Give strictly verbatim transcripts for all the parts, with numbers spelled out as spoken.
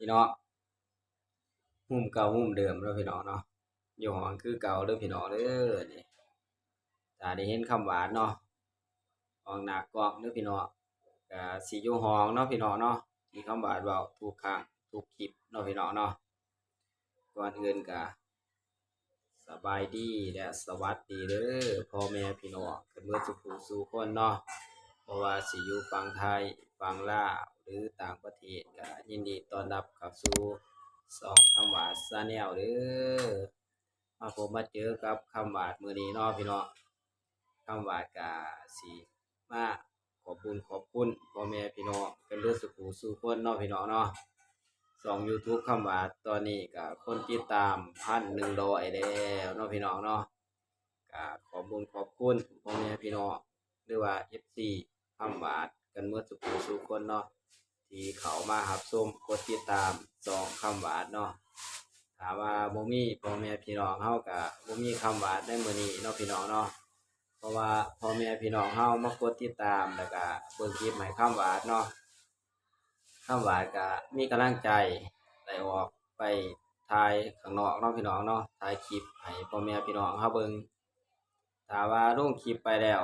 พี่น้อง มุมเก่ามุมเดิมเนาะพี่น้องเนาะ อยู่ห้องคือเก่าเด้อพี่น้องเด้อ นี่ ถ้าได้เห็นคำหวาดเนาะ ห้องหน้ากล้องเด้อพี่น้อง ก็สิอยู่ห้องเนาะพี่น้องเนาะ ที่คำหวาดเว้าทุกครั้งทุกคลิปเนาะพี่น้องเนาะ ก่อนอื่นก็ สบายดีและสวัสดีเด้อ พ่อแม่พี่น้องกันเบิดสู่ผู้สู่คนเนาะ บ่ว่าสิอยู่ฝั่งไทย ฝั่งลาว หรือต่างประเทศ ก็ยินดีต้อนรับเข้าสู่ช่องคำหวาด Channel เด้อ มาพบมาเจอกับคำหวาดมื้อนี้เนาะพี่น้อง คำหวาดก็สิมาขอบบุญขอบคุณพ่อแม่พี่น้องกันเบิดสู่ผู้สู่คนเนาะพี่น้องเนาะ ช่อง YouTube คำหวาดตอนนี้ก็คนติดตาม พันหนึ่งร้อย แล้วเนาะพี่น้องเนาะ ก็ขอบบุญขอบคุณพ่อแม่พี่น้อง หรือว่า เอฟซี คำหวาดกันเบิดสู่ผู้สู่คนเนาะ ที่เข้ามารับชมกดติดตามช่องคำหวาดเนาะ ถ้าว่าบ่มีพ่อแม่พี่น้องเฮาก็บ่มีคำหวาดในมื้อนี้เนาะพี่น้องเนาะ เพราะว่าพ่อแม่พี่น้องเฮามากดติดตาม แล้วก็เบิ่งคลิปให้คำหวาดเนาะ คำหวาดก็มีกำลังใจได้ออกไปถ่ายข้างนอกเนาะพี่น้องเนาะ ถ่ายคลิปให้พ่อแม่พี่น้องเฮาเบิ่ง ถ้าว่าลงคลิปไปแล้ว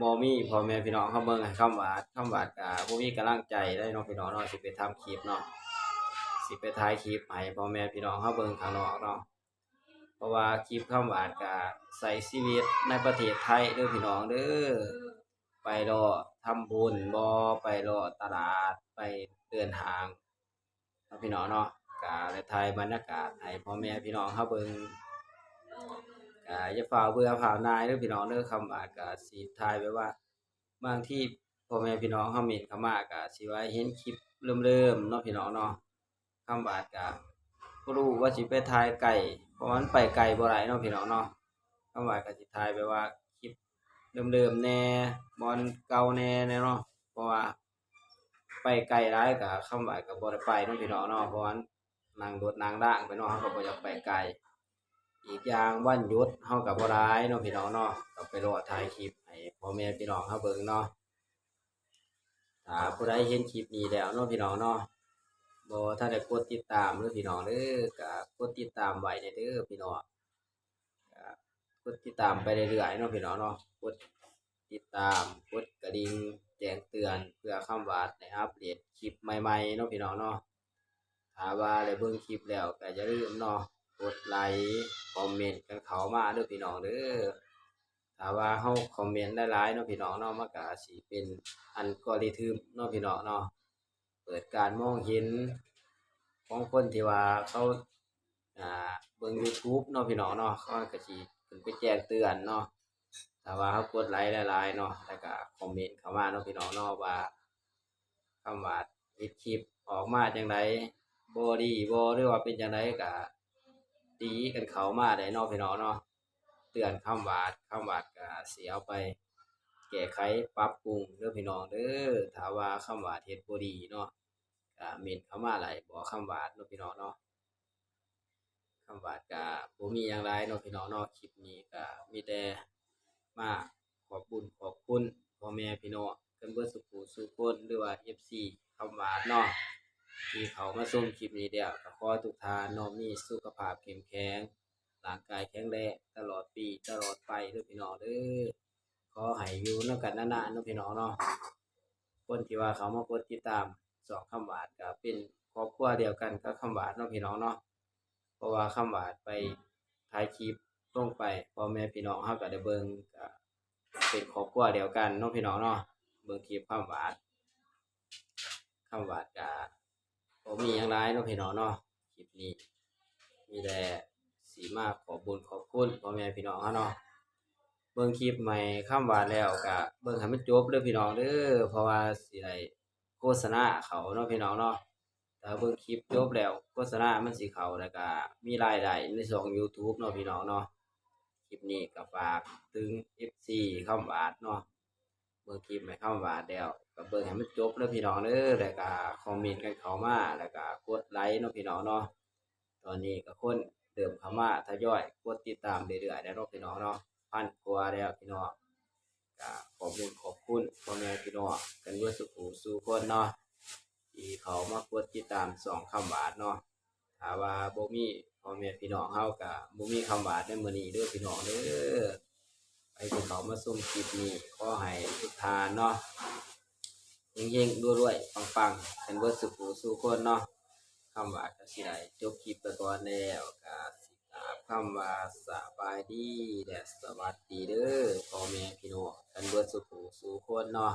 บ่มีพ่อแม่พี่น้องเฮาเบิ่งให้คำหวาด คำหวาดก็บ่มีกำลังใจได้เนาะพี่น้องเนาะ สิไปทำคลิปเนาะ สิไปถ่ายคลิปให้พ่อแม่พี่น้องเฮาเบิ่งข้างนอกเนาะ เพราะว่าคลิปคำหวาดก็ใช้ชีวิตในประเทศไทยเด้อพี่น้องเด้อ ไปเลาะทำบุญบ่ ไปเลาะตลาด ไปเดินห้างเนาะพี่น้องเนาะ ก็เลยถ่ายบรรยากาศให้พ่อแม่พี่น้องเฮาเบิ่ง ก็อย่าฟ้าวเบื่อฟ้าวหน่ายเด้อพี่น้องเด้อ คำหวาดก็สิถ่ายแบบว่า บางทีพ่อแม่พี่น้องเฮาเม้นเข้ามาก็สิว่าเห็นคลิปเริ่มๆเนาะพี่น้องเนาะ คำหวาดก็บ่รู้ว่าสิไปถ่ายไกล เพราะว่ามันไปไกลบ่ได้เนาะพี่น้องเนาะ คำหวาดก็สิถ่ายแบบว่าคลิปเริ่มๆแหน่ บ่อนเก่าแหน่แหน่เนาะ เพราะว่าไปไกลหลายก็คำหวาดก็บ่ได้ไปเนาะพี่น้องเนาะ เพราะว่านั่งรถนั่งรางไปเนาะ เฮาก็บ่อยากไปไกล อีกอย่างวันหยุดเฮาก็บ่หลายเนาะพี่น้องเนาะ ก็ไปเลาะถ่ายคลิปให้พ่อแม่พี่น้องเฮาเบิ่งเนาะ ถ้าผู้ใดเห็นคลิปนี้แล้วเนาะพี่น้องเนาะ บ่ทันได้กดติดตามเด้อพี่น้องเด้อ ก็กดติดตามไว้แหน่เด้อพี่น้อง ก็กดติดตามไปเรื่อยๆเนาะพี่น้องเนาะ กดติดตาม กดกระดิ่งแจ้งเตือน เพื่อคำหวาดได้อัปเดตคลิปใหม่ๆเนาะพี่น้องเนาะ ถ้าว่าได้เบิ่งคลิปแล้วก็อย่าลืมเนาะ กดไลค์ คอมเมนต์กันเข้ามาเด้อพี่น้องเด้อ ถ้าว่าเฮาคอมเมนต์หลายๆเนาะพี่น้องเนาะ มันก็สิเป็นอัลกอริทึมเนาะพี่น้องเนาะ เปิดการมองเห็นของคนที่ว่าเขา อ่า เบิ่ง YouTube เนาะพี่น้องเนาะ เขาก็สิขึ้นไปแจ้งเตือนเนาะ ถ้าว่าเฮากดไลค์หลายๆเนาะ แล้วก็คอมเมนต์เข้ามาเนาะพี่น้องเนาะ ว่าคำหวาดเฮ็ดคลิปออกมาจั่งใด บ่ดีบ่ หรือว่าเป็นจั่งใดก็ตีกันเข้ามาได้เนาะพี่น้องเนาะ เตือนคำหวาด คำหวาดก็สิเอาไปแก้ไขปรับปรุงเด้อพี่น้องเด้อ ถ้าว่าคำหวาดเฮ็ดบ่ดีเนาะ ก็เม้นเข้ามาได้บ่ คำหวาดเนาะพี่น้องเนาะ คำหวาดก็บ่มีหยังหลายเนาะพี่น้องเนาะ คลิปนี้ก็มีแต่มาขอบบุญขอบคุณพ่อแม่พี่น้องกันเบิดสู่ผู้สู่คน หรือว่า เอฟซี คำหวาดเนาะ ที่เข้ามาชมคลิปนี้แล้ว ก็ขอให้ทุกท่านเนาะมีสุขภาพเข้มแข็ง ร่างกายแข็งแรงตลอดปีตลอดไปเด้อพี่น้องเด้อ ขอให้อยู่นำกันนานๆเนาะพี่น้องเนาะ คนที่ว่าเข้ามากดติดตามช่องคำหวาดก็เป็นครอบครัวเดียวกันกับคำหวาดเนาะพี่น้องเนาะ เพราะว่าคำหวาดไปถ่ายคลิปลงไป พ่อแม่พี่น้องเฮาก็ได้เบิ่ง ก็เป็นครอบครัวเดียวกันเนาะพี่น้องเนาะ เบิ่งคลิปคำหวาด คำหวาดก็บ่มีหยังหลายเนาะพี่น้องเนาะ คลิปนี้มีแต่สิมาขอบบุญขอบคุณพ่อแม่พี่น้องเฮาเนาะ เบิ่งคลิปใหม่คำหวาดแล้วก็เบิ่งให้มันจบเด้อพี่น้องเด้อ เพราะว่าสิได้โฆษณาเข้าเนาะพี่น้องเนาะ ถ้าเบิ่งคลิปจบแล้วโฆษณามันสิเข้า แล้วก็มีรายได้ในช่อง YouTube เนาะพี่น้องเนาะ คลิปนี้ก็ฝากถึง เอฟซี คำหวาดเนาะ เบิ่งคลิปให้คำหวาดแล้วก็เบิ่งให้มันจบเด้อพี่น้องเด้อ แล้วก็คอมเมนต์กันเข้ามา แล้วก็กดไลค์เนาะพี่น้องเนาะ ตอนนี้ก็คนเริ่มเข้ามาทยอยกดติดตามเรื่อยๆแล้วเนาะพี่น้องเนาะ พันกว่าแล้วพี่น้อง ก็ขอบคุณขอบคุณพ่อแม่พี่น้องกันเบิดสู่ผู้สู่คนเนาะ ที่เขามากดติดตามช่องคำหวานเนาะ ถ้าว่าบ่มีพ่อแม่พี่น้องเฮาก็บ่มีคำหวานในมื้อนี้เด้อพี่น้องเด้อ ไผที่เขามาชมคลิปนี้ ขอให้ทุกท่านเนาะ เฮงๆ รวยๆ ปังๆ กันเบิดสู่ผู้สู่คนเนาะ คำหวานก็สิได้จบคลิปไปก่อนแล้ว ก็สิกราบคำว่าสบายดีและสวัสดีเด้อ พ่อแม่พี่น้องกันเบิดสู่ผู้สู่คนเนาะ